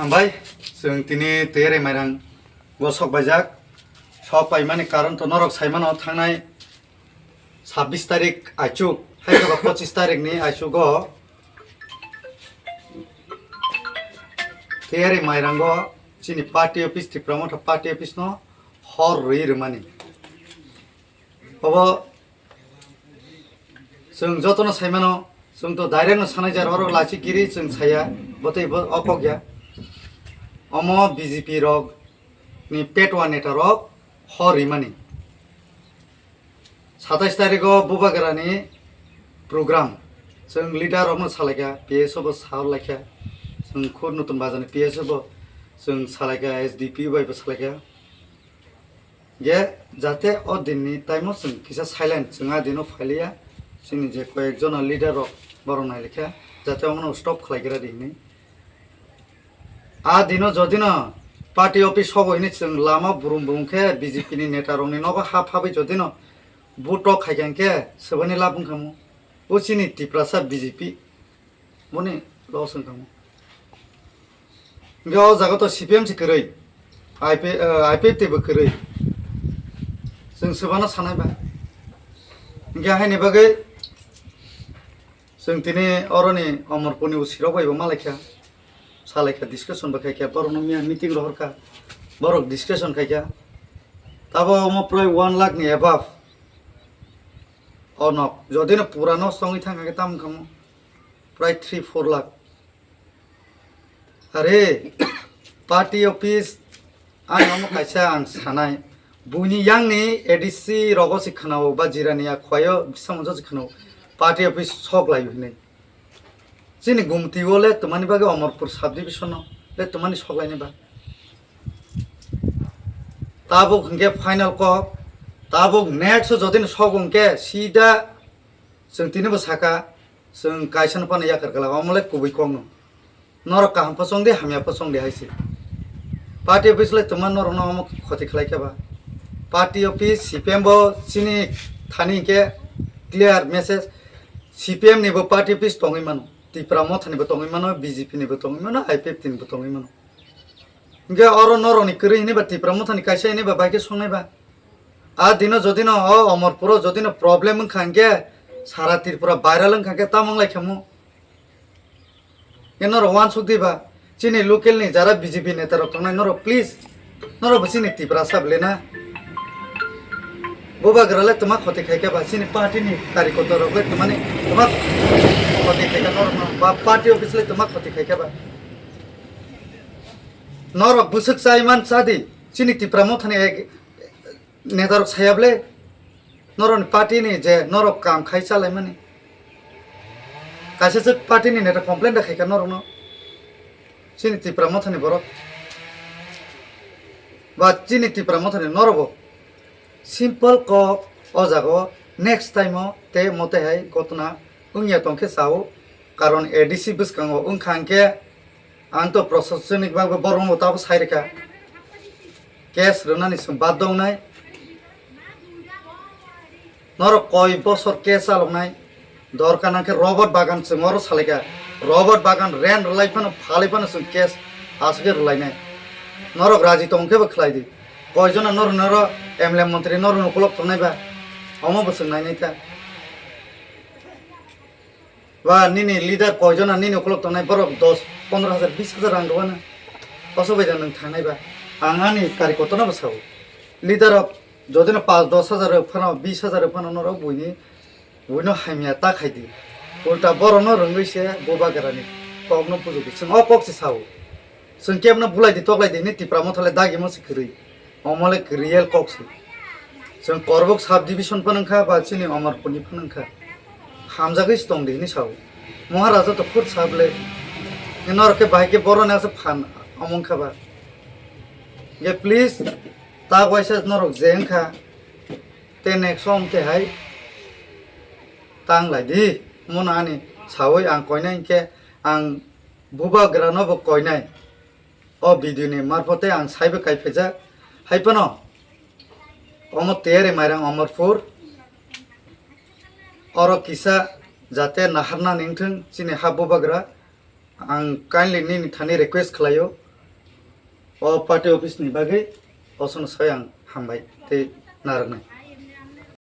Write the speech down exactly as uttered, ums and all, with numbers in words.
Hambai, chwng tini Tiyari Mairang o sok baijak. Sok paimani karon to norok saimano, thangnai sabbish tarik aichuk, hai khe ba pochis tarik ni aichugo Tiyari Mairango chini party office, Tipra Motha party office no hor rwi rwmani. Obo chwng jotono saimano, chwng to direct no sanai jar, oro lachi kiri chwng saya, botei bo okok ya. Omo B J P rok ni petwa neta rok hor rimani. Satais tarikh o Bubagra ni program, chwng leader rok no salaikha, P S O bo salaikha, chwng khud Nutun Bazar ni P S O bo chwng salaikha, S D P O bai bo salaikha. Ge jate o din ni time o chwng kisa silent, chwng a din o phailiya, chini je koyek jona leader rok borok nailikha, jate omono stop khlai gra di hinwi. A dino jodino party office sobo hini chwng lama brum brum khe B J P ni neta rokni nogo ha phabai jodino vote tok khaikha hwnkhe swbani lab wngkhamu. O chini Tiprasa B J P boni loss wngkhamu. Hwnkhe o jaga to C P M se kwrwi, I P, eh, I P F T bo kwrwi. Chwng swbano sanai ba. Hwnkhe haini bagwi chwng tini oroni Omorpurni bo sirok bai bo malaikha. Salaikha, discussion bo khaikha, borokno miya meeting rohorkha, borok discussion khaikha. Tabo omo prai one lakh ni above. Onok, jodino pura nosto wngwi thangkha khe tamo wngkhamu? Prai three four lakh. Are, party office, ang omo kaisa ang sanai. Buini yangni A D C rogo se khwnao ba jirani ya khwayo bisamung se khwnao. Party office sok lai hinwi. Chini Gumti o le twmani bagwi Omorpur subdivision no le twmani sok laini ba. Tabuk hwnkhe final kok, tabuk next o jodino sok hwnkhe sida chwng tini bo saka, chwng kaisa no phano yakar kala, omo le kubui kok no. Norok kaham pho chong di, hamya pho chong di hai se. Party office le twma norok no omo khoti khlai khe ba. Party office C P M bo chini thani hwnkhe clear message, C P M ni bo party office tongwi mano, Tipra Motha ni bo tongwi mano, B J P ni bo tongwi mano, I P F T ni bo tongwi mano. Hwnkhe oro norok ni kwrwi hini ba Tipra Motha ni kaisa hini ba bai khe songnai ba. A dino jodino o Omorpuro jodino problem wngkha hwnkhe sara Tripura viral wngkha hwnkhe tamo wng lai khamu? Khe norok uansuk di ba, chini local ni jara B J P neta rok tongnai norok please, norok bo chini Tiprasa bwle na. Bubagra le twma khoti khai khe ba, chini party ni kari kotor rok le twmani twma khoti khai khe norok no, ba party office le twma khoti khai khe ba. Norok bwswk chai man cha di, chini Tipra Motha ni ek, netarok saya bwle, norokni party ni je norok kam khai chalaimani. Kaisa se party ni neta complain da khaikha norokno. Chini Tipra Mothani borok. Ba chini Tipra Mothani norokbo. Simple kok o jaga o next time o te mote hai gotna wngya tongkhe sao. Karon A D C bwskango wngkha hwnkhe Ang to proshashanik bagwi borokno tabo sai rwkha. Case rwnani chwng baddo wngnai. Norok koi bosor case chaloknai. Dorkar nang khe Robert Bagan chwng oro salaikha. Robert Bagan rent rwlai phano phalwi phano chwng case aswk khe rwlainai. Norok raji tong khe bo khlai di. Koi jona norok noro M L A montri norok ukolok tongnai ba? Omo bo chwng nainai kha. Ba nini leader koijona nini ukolok tongnai borok dos, pondro hajar, bis hajar rang rwna. Oso bai da nwng thangnai ba. Ang ani kari kotorno bo sao. Leader rok jodino pas dos hajar rw phano, bis hajar rw phano norok buini, buino hamya ta khai di. Ulta borokno rwngwi se bubagrani kokno pujugo. Chwng o kok se sao. Chwng kebno bulai di toklai di hinwi Tipra Motha le dagimo se kwrwi. Omo le real kok se. Chwng Korbuk sub division phano wngkha ba chini Omorpurni phano wngkha. Hamjagwi se tong di hinwi sao. Maharaja to khud sa bwle. Norok khe bahai khe boroni asa phan omo wngkha ba. Ge please ta waisa norok je wngkha. Te next song te hai tang lai di. Mono ani sawi ang koinai hinkhe ang bubagrano bo koinai. O video ni marphote ang saibo kaiphajak. Hai phano omo Tiyari Mairang Omorpur. Oro kisa jate naharna ningthung chini ha bubagra. Ang kindly nini thani request khlaio. o party office ni bagwi osono sai ang hambai tei narwknai.